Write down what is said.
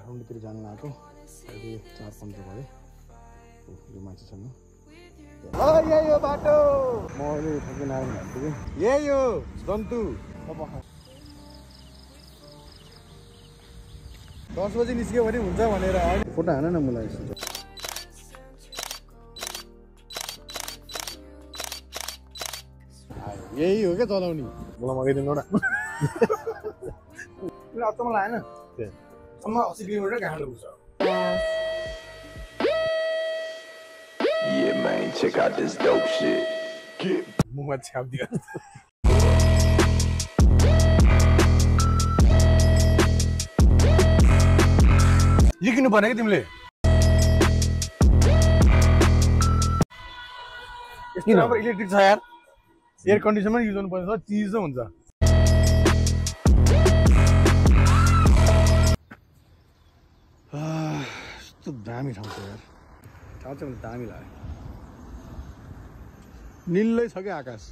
काठमाडौँतिर जान लागेको अहिले 4:15 भयो यो मान्छे छैन यही हो बाटो म अहिले ठ्याक्कै नारायण घाट पुगेँ यही हो जन्तु 10 बजे निस्क्यो भने हुन्छ भनेर फोटो हान न मलाई यही हो क्या चलाउने मलाई मगाइदिनु एउटा अचम्म लागेन सम्म 80 किलोमिटर काठमाडौँ पुग्छ Yeah, man, check out this dope shit. मुखमा छ्याप्दियो यो किन्नु पर्ने कि तिमीले यस्तो राम्रो इलेक्ट्रिक छ यार एयर कन्डिसनमा युज गर्नुपर्छ चिज त हुन्छ यस्तो दामी ठाउँ छ यार ठाउँ चाहिँ दामी लाग्यो निलै छ क्या आकाश